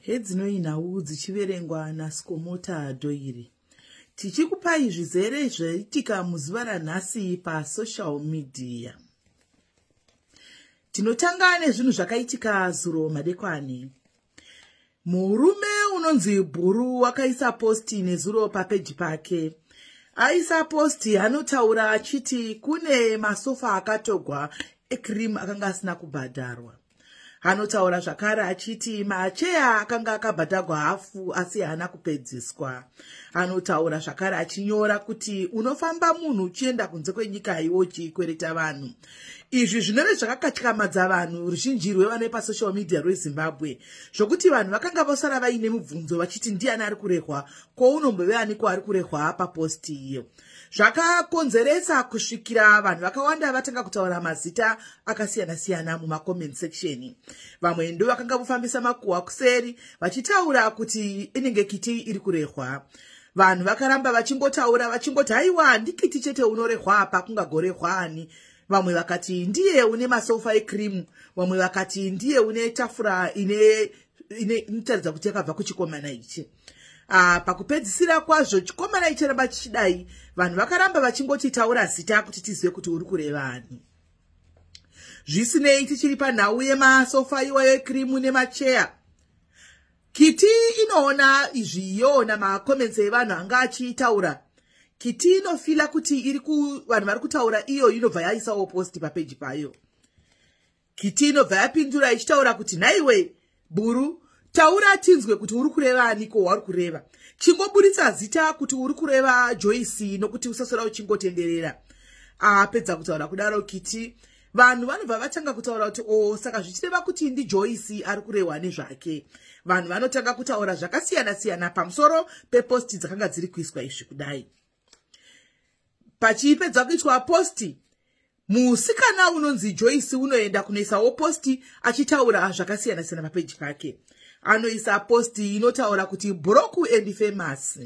Hedzinoi nhau dzichiverengwa naSkomota Dhoiri. Tichikupai zvizere zvaitika muzuva ranhasi pasocial media. Tinotanga nezvinhu zvakaitika zuro madekwani. Murume unonzi Bhuru wakaisa posti nezuro papeji pake. Aisa posti anotaura achiti kune masofa akatogwa ecream akanga asina kubhadharwa. Anotaura zvakare achiti macheya akanga akabhadhagwa hafu asi haana kupedziswa. Anotaura zvakare achinyora kuti unofamba munhu uchienda kunze kwenyika iwe uchikwereta vanhu. Izvi zvinove zvakakatyamadza vanhu ruzhinji rwevane pasocial media rweZimbabwe, zvokuti vanhu vakanga vosara vaine mubvunzo vachiti ndiani ari kurehwa, ko unombove aniko ari kurehwa paposti iyo. Zvakakonzeresa kusvikira vanhu vakawanda vatanga kutaura mazita akasiyana-siyana mumacomment section. Vamwe ndo vakanga vofambisa makuhwa kuseri vachitaura kuti inenge Kiti iri kurehwa. Vanhu vakaramba vachingotaura vachingoti haiwa, ndiKiti chete unorehwa apa, kungagorehwa ani? Vamwe vakati ndiye une masofa ecream, vamwe vakati ndiye une tafura ine inotaridza kuti yakabva kuchikomana ichi. Pakupedzisira kwazvo chikomana ichiramba chichidai, vanhu vakaramba vachingoti taura zita kuti tizive kuti uri kurevani. Zvisinei, tichiri panhau yemasofa iwayo ecream nemacheya, Kiti inoona izvi, yoona macomments evanhu anga achitaura. Kiti inofeela kuti iri vanhu vari kutaura iyo, inobva yaisawo posti papeji payo. Kiti inobva yapindura ichitaura kuti nhaiwe Bhuru, taura tinzwe kuti uri kureva aniko wauri kureva. Chingoburitsa zita kuti uri kureva Joyce, nokuti usasora uchingotenderera. Apedza kutaura kudaro Kiti, vanhu vanobva vatanga kutaura kuti o, saka zvichireva kuti ndiJoyce ari kurehwa nezvake. Vanhu vanotanga kutaura zvakasiyana-siyana pamusoro peposti dzakanga dziri kuiswa izvi kudai. Pachipedza kuitwa posti, musikana unonzi Joyce unoenda kunoisawo posti achitaura zvakasiyana-siyana papeji pake. Anoisa posti inotaura kuti broke and famous.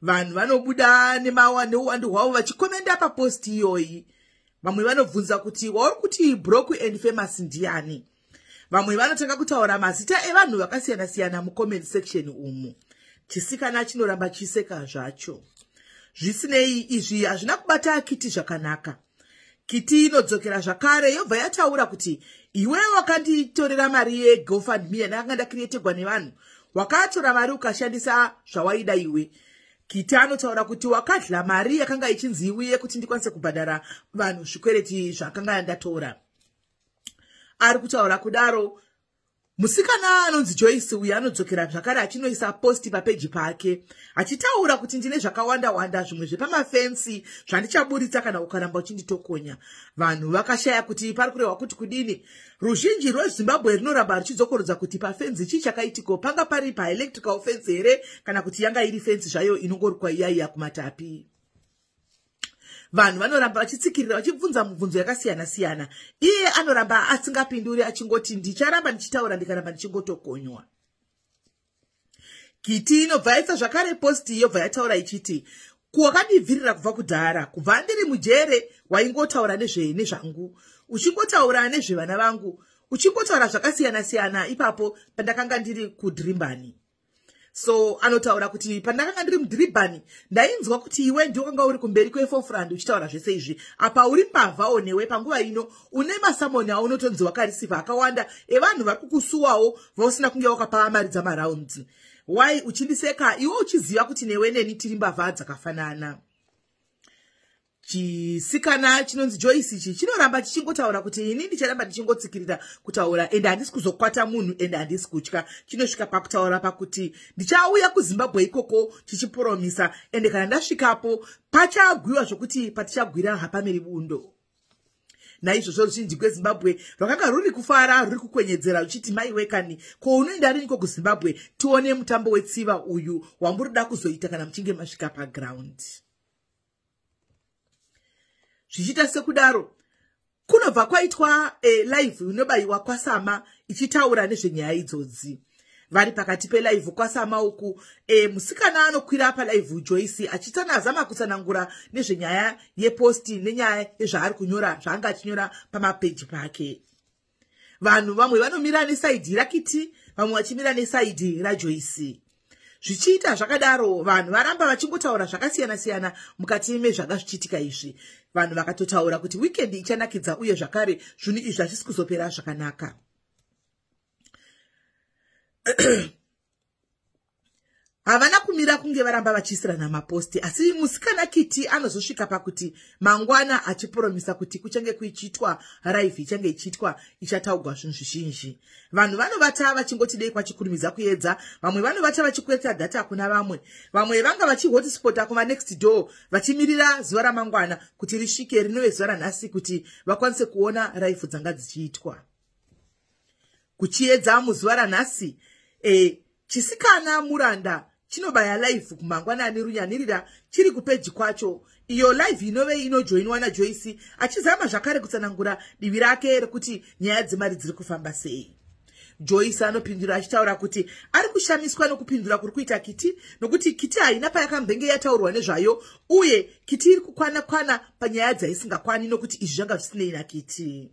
Vanhu vanobuda neuwandu hwavo vachicommenta paposti iyoyi. Vamwe vanobvunza kuti wauri kuti broke and famous ndiani? Vamwe vanotanga kutaura mazita evanhu vakasiyana-siyana mucomment section umu. Chisikana chinoramba chiseka zvacho. Zvisinei, izvi hazvina kubata Kiti zvakanaka. Kiti inodzokera zvakare yobva yataura kuti iwe wakanditorera mari yeGoFundMe yandakanga ndacreategwa nevanhu, wakatora mari ukashandisa zvawaida iwe. Kiti anotaura kuti wakadla mari yakanga ichinzi iuye kuti ndikwanise kubhadhara vanhu zvikwereti zvakanga ndatora. Ari kutaura kudaro, musikana anonzi Joyce uyo anodzokera zvakare achinoisa posti papeji pake achitaura kuti ndine zvakawanda wanda zvimwe zvepamafensi zvandichaburitsa kana ukaramba uchinditokonya. Vanhu vakashaya kuti pari kurehwa kuti kudini. Ruzhinji rweZimbabwe rinoramba ruchidzokorodza kuti pafenzi chii chakaitiko, panga pari paelectrical fence here kana kuti yanga iri fenzi zvayo inongorukwa iyaiya kumatapi? Vanhu vanoramba vachitsikirira vachibvunza mubvunzo yakasiyana-siyana. Iye anoramba asingapinduri achingoti ndicharamba ndichitaura ndikaramba ndichingotokonywa. Kiti inobva yaisa zvakare posti, yobva yataura ichiti kuwakandibvirira kubva kudhara, kubva ndiri mujere waingotaura nezvangu, uchingotaura nezvevana vangu, uchingotaura zvakasiyana-siyana ipapo pandakanga ndiri kudhirimbani. So anotaura kuti pandakanga ndiri mudhiribhani ndainzwa kuti iwe ndiwe wanga uri kumberi kweforefront uchitaura zvese izvi. Apa uri mbavhawo newe. Panguva ino une masummons aunotonzi wakareceiva akawanda evanhu vari kukusuwawo vausina kunge wakapa mari dzamarounds. Why uchindiseka iwe uchiziva kuti newe neni tiri mbavha dzakafanana? Chisikana chinonzi Joyce ichi chinoramba chichingotaura kuti ini ndicharamba ndichingotsikirira kutaura ende handisi kuzokwata munhu ende handisi kutya. Chinosvika pakutaura pakuti ndichauya kuZimbabwe ikoko chichipromisa, ende kana ndasvikapo pachagwiwa zvokuti patichagwira hapamiri bundo. Naizvozvo ruzhinji rweZimbabwe rwakanga ruri kufara, ruri kukwenyedzera ruchiti maiwekani, ko unoenda riniko kuZimbabwe tione mutambo wetsiva uyu wamurida kuzoita kana muchinge masvika paground? Zvichiita sekudaro, kunobva kwaitwa live inobayiwa kwaSama ichitaura nezvenyaya idzodzi. Vari pakati pelive kwaSama uku, musikana anokwira palive Joyce achitsanazama kutsanangura nezvenyaya yeposti nenyaya yezvaari kunyora, zvaanga achinyora pamapeji pake. Vanhu vamwe vanomira nesaidhi raKiti, vamwe vachimira nesaidhi raJoyce. Zvichiita zvakadaro, vanhu varamba vachingotaura zvakasiyana-siyana mukati mezvanga zvichiitika izvi. Vanhu vakatotaura kuti weekend ichanakidza, uye zvakare zvinhu izvi hazvisi kuzopera zvakanaka. Havana kumira kunge varamba vachiisirana maposti, asi musikana Kiti anozosvika pakuti mangwana achipromisa kuti kuchange kuichiitwa live, ichange ichiitwa, ichataugwa zvinhu zvizhinji. Vanhu vanovata vachingoti dei kwachikurumidza kuedza. Vamwe vanovata vachikweta data kuna vamwe, vamwe vanga vachihotspota kuma next door vachimirira zuva ramangwana kuti risvike, rinove zuva ranhasi, kuti vakwanise kuona live dzanga dzichiitwa. Kuchiedza muzuva ranhasi, chisikana Muranda chinobaya live kumangwanani runyanirira chiri kupeji kwacho. Iyo live inove inojoinwa naJoyce, achizama zvakare kutsanangura divi rake rekuti nyaya dzemari dziri kufamba sei. Joyce anopindura achitaura kuti ari kushamiswa nokupindura kuri kuita Kiti, nokuti Kiti haina payakambenge yataurwa nezvayo, uye Kiti iri kukwana kwana panyaya dzaisingakwani, nokuti izvi zvanga zvisinei naKiti.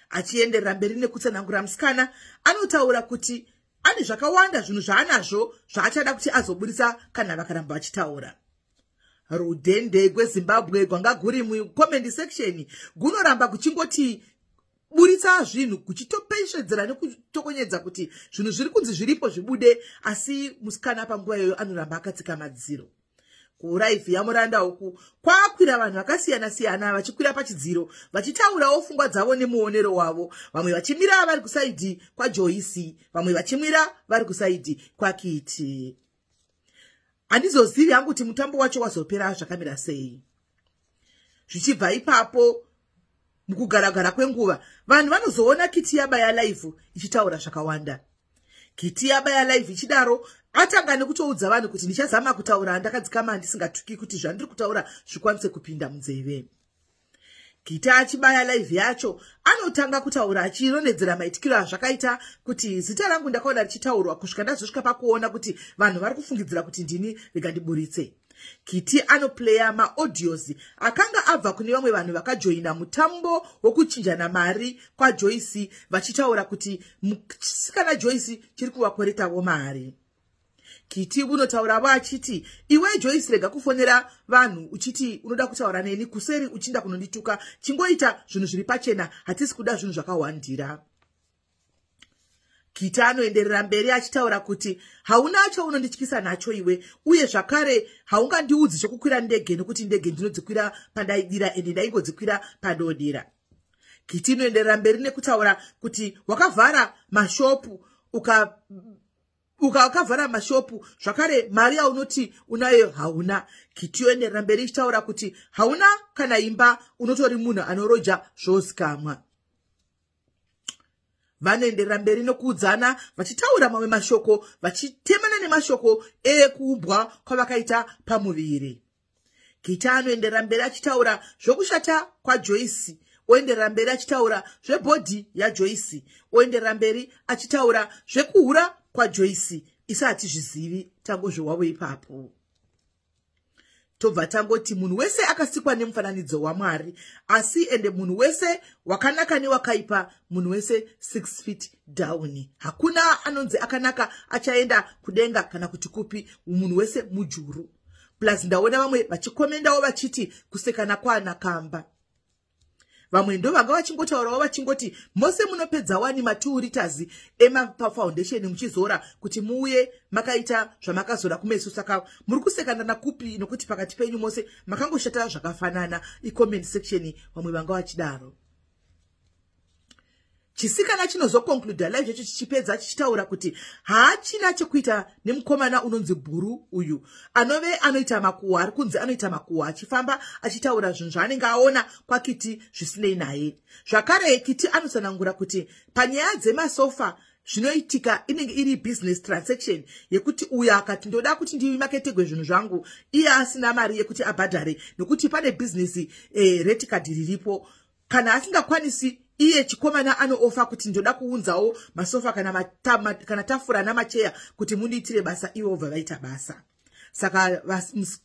Achienderera mberi nekutsanangura, musikana anotaura kuti ane zvakawanda zvinhu zvaanazvo zvaachada kuti azoburisa kana vakaramba vachitaura. Rudhende gweZimbabwe gwanga guri mucomment section gunoramba kuchingoti buritsa zvinhu, kuchitopeshedzera nekutokonyedza kuti zvinhu zviri kunzi zviripo zvibude, asi musikana panguva iyoyo anoramba akatsika madziro. Kulive yaMuranda uku kwakwira vanhu vakasiyana-siyana vachikwira pachidziro vachitaurawo pfungwa dzavo nemuonero wavo, vamwe vachimira vari kusaidhi kwaJoyce, vamwe vachimira vari kusaidhi kwaKiti. Handizozivi hangu kuti mutambo wacho wazopera zvakamira sei. Zvichibva ipapo, mukugaragara kwenguva, vanhu vanozoona Kiti yabaya live ichitaura zvakawanda. Kiti yabaya live ichidaro, atanga nekutoudza vanhu kuti ndichazama kutaura ndakadzikama, ndisingatuki, kuti zvandiri kutaura zvikwanise kupinda munzeve. Kiti achibaya live yacho anotanga kutaura achirondedzera maitikiro azvakaita, kuti zita rangu ndakaona richitaurwa kusvika ndazosvika pakuona kuti vanhu vari kufungidzira kuti ndini, rega ndiburitse. Kiti anoplaya maaudios akanga abva kune vamwe vanhu vakajoina mutambo wokuchinjana mari kwaJoyce, vachitaura kuti musikana Joyce chiri kuvakweretavo mari. Kiti unotauravo achiti, iwe Joyce, rega kufonera vanhu uchiti unoda kutaura neni, kuseri uchinda kunondituka. Chingoita zvinhu zviri pachena, hatisi kuda zvinhu zvakawandira. Kiti anoenderera mberi achitaura kuti hauna chaunondityisa nacho iwe, uye zvakare haungandiudzi chokukwira ndege, nokuti ndege ndinodzikwira pandaidira, ende ndaingodzikwira pandodira. Kiti inoenderera mberi nekutaura kuti wakavhara mashopu, ukakavhara mashopu, zvakare mari yaunoti unayo hauna. Kiti yoenderera mberi ichitaura kuti hauna kana imba, unotori munhu anoroja zvozikamwa. Vanoenderera mberi nokuudzana vachitaura mamwe mashoko, vachitemana nemashoko ekuumbwa kwavakaita pamuviri. Kiti anoenderera mberi achitaura zvokushata kwaJoyce, oenderera mberi achitaura zvebhodhi yaJoyce, oenderera mberi achitaura zvekuhura kwaJoyce. Isi hatizvizivi, tangozviwavo ipapo. Tobva tangoti munhu wese akasikwa nemufananidzo waMwari, asi ende munhu wese wakanaka newakaipa, munhu wese 6 feet down. Hakuna anonzi akanaka achaenda kudenga kana kuti kupi, munhu wese mujuru. Plus ndaona vamwe vachikomendawo vachiti kusekana kwaana kamba. Vamwe ndo vanga vachingotaurawo vachingoti mose munopedza wani ma2 liters emafoundation muchizora kuti muuye makaita zvamakazora kumeso, saka muri kusekana kupi, nokuti pakati penyu mose makangoshata zvakafanana? Icomment section, vamwe vanga vachidaro. Chisikana chinozoconcluda live chacho chichipedza chichitaura kuti haachina chekuita nemukomana unonzi Bhuru uyu, anove anoita makuhwa, ari kunzi anoita makuhwa, achifamba achitaura zvinhu zvaanenge aona kwaKiti zvisinei naye. Zvakare Kiti anotsanangura kuti panyaya dzemasofa, zvinoitika inenge iri business transaction yekuti uyo akati ndoda kuti ndimaketegwe zvinhu zvangu, iye asina mari yekuti abhadhare, nokuti pane bhizinesi rate card riripo. Kana asingakwanisi, iye chikomana anooffer kuti ndoda kuunzawo masofa kana tafura namacheya kuti mundiitire basa, ivo bva vaita basa. Saka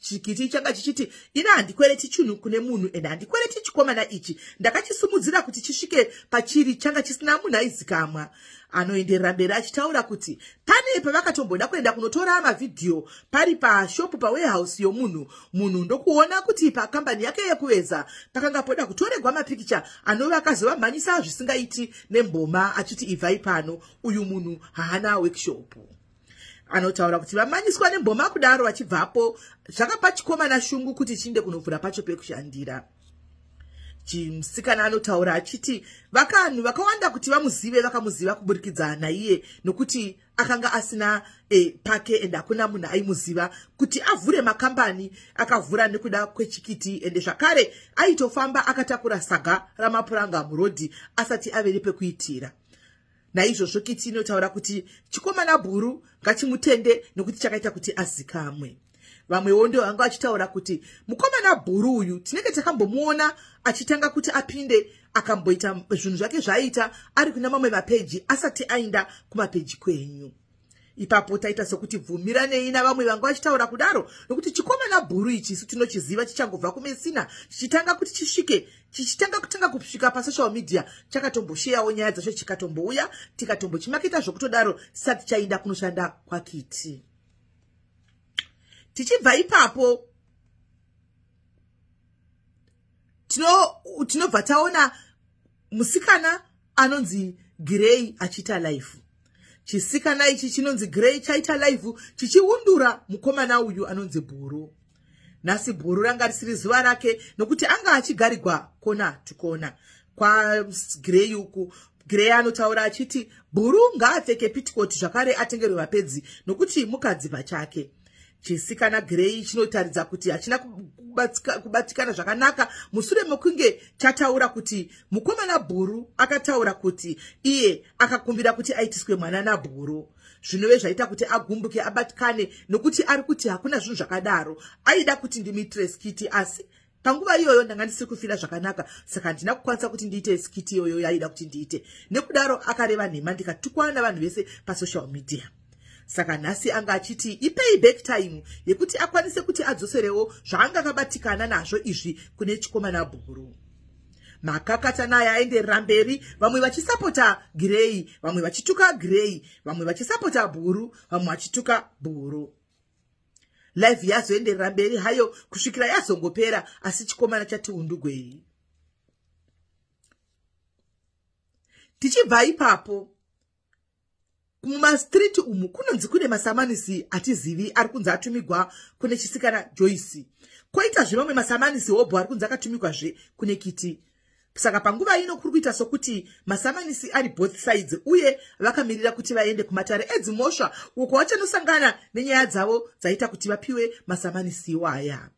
Chikiti changa chichiti, "Ina handikwereti chinhu kune munhu, ende handikwereti chikomana ichi. Ndakachisumudzira kuti chisvike pachiri, changa chisina munhu aizikamwa." Anoenderera mberi achitaura kuti pane pavakatomboda kuenda kunotora mavhidhiyo pari pashopu, pawarehouse yomunhu. Munhu ndokuona kuti pakambani yake yekuveza pakanga poda kutoregwa mapikicha, anova akazovamhanyisa zvisingaiti nemboma achiti, "Ibvai pano, uyu munhu haana workshop." Anotaura kuti vamanyiswa nemboma kudaro vachibvapo, zvakapa chikomana shungu kuti chiinde kunovhura pacho pekushandira. Chimusikana anotaura achiti vakanhu vakawanda kuti vamuzive, vakamuziva kuburikidza naiye, nokuti akanga asina pake, ende hakuna munhu aimuziva. Kuti avhure makambani, akavhura nekuda kwechikiti, ende zvakare aitofamba akatakura saga ramapuranga murodhi asati ave nepekuitira. Naizvozvo Kiti inotaura kuti chikomana Bhuru ngachimutende nokuti chakaita kuti azikamwe. Vamwewo ndo vanga vachitaura kuti mukomana Bhuru uyu tinenge takambomuona achitanga kuti apinde, akamboita zvinhu zvake zvaaita ari kuna mamwe mapeji asati aenda kumapeji kwenyu. Ipapo taita sekuti bvumiranei navamwe vanga vachitaura kudaro, nokuti chikomana Bhuru ichi isu tinochiziva chichangobva kuMesina, chichitanga kuti chisvike, chichitanga kutanga kusvika pasocial media, chakatombosheyawo nyaya dzacho, chikatombouya, tikatombochimaketa zvokutodaro sati chaenda kunoshanda kwaKiti. Tichibva ipapo tinobva taona musikana anonzi Grey achiita live. Chisikana ichi chinonzi Grey chaita live chichiundura mukomana uyu anonzi Bhuru. Nhasi Bhuru ranga risiri zuva rake, nokuti anga achigarigwa kona tukona kwaGrey uku. Grey anotaura achiti Bhuru ngaapfeke pitikoti, zvakare atengerwe mapedzi, nokuti mukadzi pachake. Chisikana Grey chinotaridza kuti hachina kubatikana zvakanaka mushure mekunge chataura kuti mukomana Bhuru akataura kuti iye akakumbira kuti aitiswe mwana naBhuru, zvinove zvaita kuti agumbuke, abatikane, nokuti ari kuti hakuna zvinhu zvakadaro. Aida kuti ndimuitire skiti, asi panguva iyoyo ndanga ndisiri kufira zvakanaka, saka handina kukwanisa kuti ndiite skiti iyoyo yaida kuti ndiite. Nekudaro akareva nhema, ndikatukwana navanhu vese pasocial media. Saka nhasi anga achiti ipei back time yekuti akwanise kuti adzoserewo zvaanga akabatikana nazvo izvi kune chikomana Bhuru. Makakatana aya aenderera mberi, vamwe vachisapota Grey, vamwe vachituka Grey, vamwe vachisapota Bhuru, vamwe vachituka Bhuru. Live yazoenderera mberi hayo kusvikira yazongopera, asi chikomana chati undugwei. Tichibva ipapo, mumastreet umu kunonzi kune masamanisi atizivi ari kunzi atumigwa kune chisikana Joyce, koitazve mamwe masamanisi hobho ari kunzi akatumigwazve kune Kiti. Saka panguva ino kuri kuita sokuti masamanisi ari both sides, uye vakamirira kuti vaende kumatare edzimhosva, uko vachanosangana nenyaya dzavo dzaita kuti vapiwe masamanisi iwaya.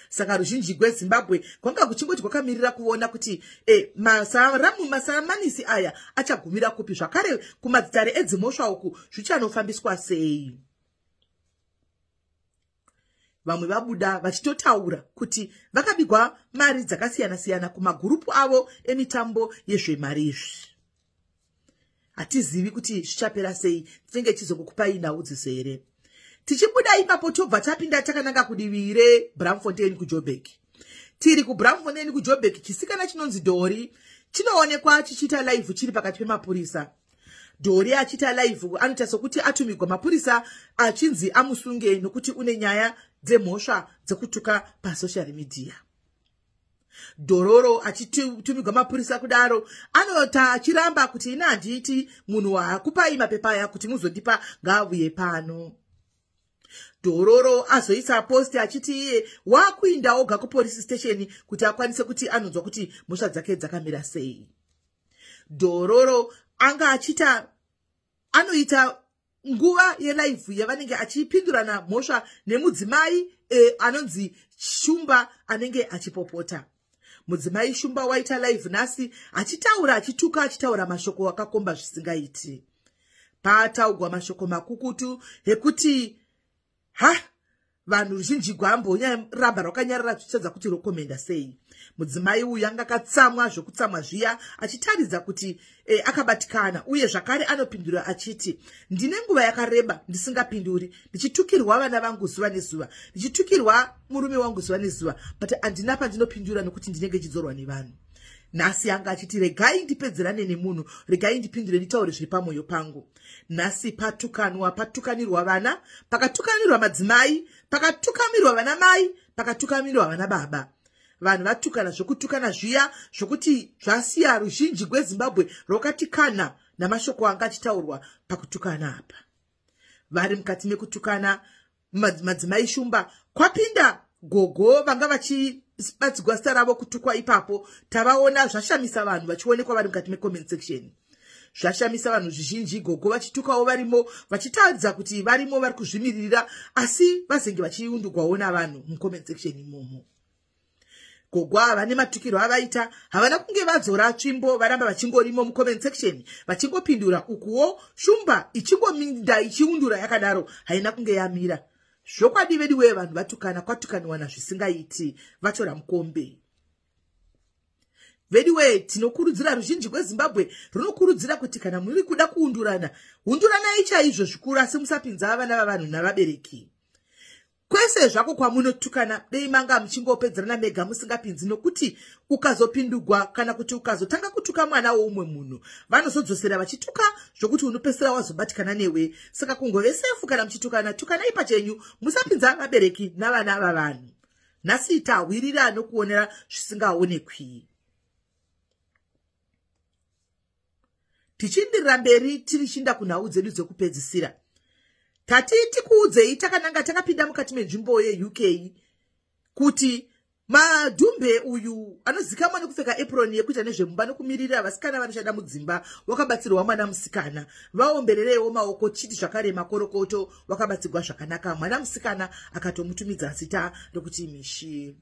Saka ruzhinji gweZimbabwe kwanga kuchingoti kwakamirira kuona kuti masamanisi aya achagumira kupi, zvakare kumadzitare edzimhosva uku zvichanofambiswa sei. Vamwe vabuda vachitotaura kuti vakabigwa mari dzakasiyana-siyana kumagurupu avo emitambo yezvemari izvi. Hatizivi kuti zvichapera sei, tinenge tichizokukupai nhau dzizere. Tichibuda ipapo, tobva tapinda takananga kudivi reBramfontein kuJobek. Tiri kuBramfontein kuJobek, chisikana chinonzi Dhori chinoonekwa chichiita live chiri pakati pemapurisa. Dhori achiita live anoita sokuti atumigwa mapurisa achinzi amusunge nokuti une nyaya dzemhosva dzekutuka pasocial media. Dhororo achitumigwa mapurisa kudaro, anota achiramba kuti, "Ina handiiti, munhu waakupai mapepa aya kuti muzondipa ngaavuye pano." Dhororo azoisa post achiti iye waakuinda oga kupolice station kuti akwanise kuti anonzwa kuti mhosva dzake dzakamira sei. Dhororo anga achiita, anoita nguva yelive yavanenge achipindurana mhosva nemudzimai anonzi Shumba anenge achipopota. Mudzimai Shumba waita live nhasi achitaura, achituka, achitaura mashoko akakomba zvisingaiti. Paataugwa mashoko makukutu ekuti ha Vanhu ruzhinji gwambo ramba rwakanyarara zvichitadza kuti rokomenda sei. Mudzimai uyu anga akatsamwa zvokutsamwa zviya, achitaridza kuti akabatikana. Uye zvakare anopindura achiti, "Ndine nguva yakareba ndisingapinduri, ndichitukirwa vana vangu zuva nezuva, ndichitukirwa murume wangu zuva nezuva, but handina pandinopindura nokuti ndinenge chidzorwa nevanhu." Nhasi anga achiti, "Regai ndipedzerane nemunhu, regai ndipindure, nditaure zviri pamwoyo pangu." Nhasi patukanwa, patukanirwa vana, pakatukanirwa madzimai, pakatukamirwa vana mai, pakatukamirwa vana baba. Vanhu vatukana zvokutukana zviya zvokuti zvasiya ruzhinji gweZimbabwe rwakatikana namashoko anga achitaurwa pakutukana apa. Vari mukati mekutukana madzimai Shumba, kwapinda gogo vanga vachibatsigwa zita ravo kutukwa ipapo. Tavaona, zvashamisa vanhu vachionekwa vari mukati mecomment section. Zvashamisa vanhu zvizhinji, gogo vachitukawo varimo, vachitaridza kuti varimo vari kuzvimiririra, asi vazenge vachiundugwawo navanhu mucomment section imomo. Gogo ava nematukiro avaita havana kunge vadzora tsvimbo, varamba vachingorimo mucomment section vachingopindura. Ukuwo Shumba ichingominda ichiundura yakadaro, haina kunge yamira. Zvokwadi vedu wee, vanhu vatukana, kwatukaniwana zvisingaiti, vatora mukombe. Veduwee, tinokurudzira ruzhinji rweZimbabwe runokurudzira kuti kana muri kuda kuundurana, unduranai chaizvo zvikuru, asi musapinza vana vavanhu navabereki. Kwese zvako kwamunotukana, dei manga muchingopedzerana mega musingapinzi, nokuti ukazopindugwa kana kuti ukazotanga kutuka mwana woumwe munhu, vanozodzosera vachituka zvokuti unopedzisira wazobatikana newe. Saka kungove safe, kana muchitukana, tukanai pachenyu, musapinza vabereki navana vavanhu. Nhasi tahwirira nokuonera zvisingaonekwi. Tichiindirira mberi, tichinda kunhau dzedu dzekupedzisira, tati tikuudzei takananga takapinda mukati menzvimbo yeUK kuti Madhumbe uyu anozikamwa nekupfeka apron yekuita nezvemumba nekumirira vasikana vanoshanda mudzimba wakabatsirwa mwana musikana. Vaomberereiwo maoko chiti zvakare makorokoto, wakabatsirwa zvakanaka mwana musikana, akatomutumidza zita rokuti Mishi.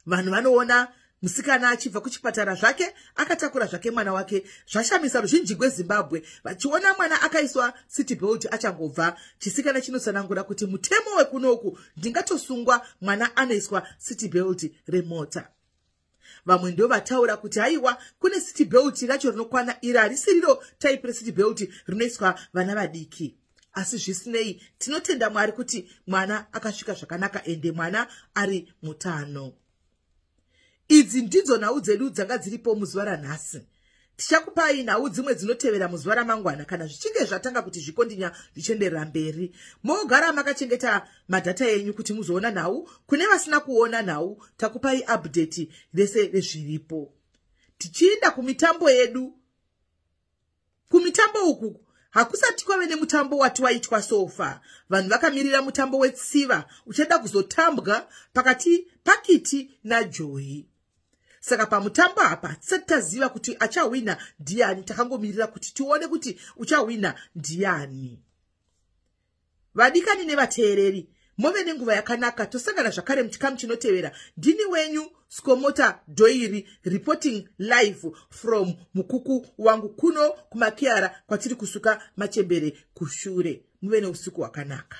Vanhu vanoona musikana achibva kuchipatara zvake akatakura zvake mwana wake. Zvashamisa ruzhinji gweZimbabwe vachiona mwana akaiswa seat belt achangobva. Chisikana chinotsanangura kuti mutemo wekunoku ndingatosungwa, mwana anoiswa seat belt remota. Vamwe ndo vataura kuti haiwa, kune seat belt racho rinokwana, iri harisiriro type reseat belt rinoiswa vana vadiki. Asi zvisinei, tinotenda Mwari kuti mwana akasvika zvakanaka, ende mwana ari mutano. Idzi ndidzo nhau dzedu dzanga dziripo muzuva ranhasi. Tichakupai nhau dzimwe dzinotevera muzuva ramangwana kana zvichinge zvatanga kuti zvikondinya zvichienderera mberi. Mogara makachengeta madhata enyu kuti muzoona nhau. Kune vasina kuona nhau, takupai update rese rezviripo. Tichiinda kumitambo yedu, kumitambo uku hakusati kwave nemutambo wati waitwa so far. Vanhu vakamirira mutambo wetsiva uchada kuzotambwa pakati paKiti naJoyi. Saka pamutambo apa tisati taziva kuti achahwina ndiani, takangomirira kuti tione kuti uchahwina ndiani. Vadikani nevateereri, move nenguva yakanaka. Tosangana zvakare muchikamu chinotevera. Ndini wenyu Skomota Dhoiri, reporting live from mukuku wangu kuno kumakiara kwatiri kusuka machembere kushure. Muve neusiku hwakanaka.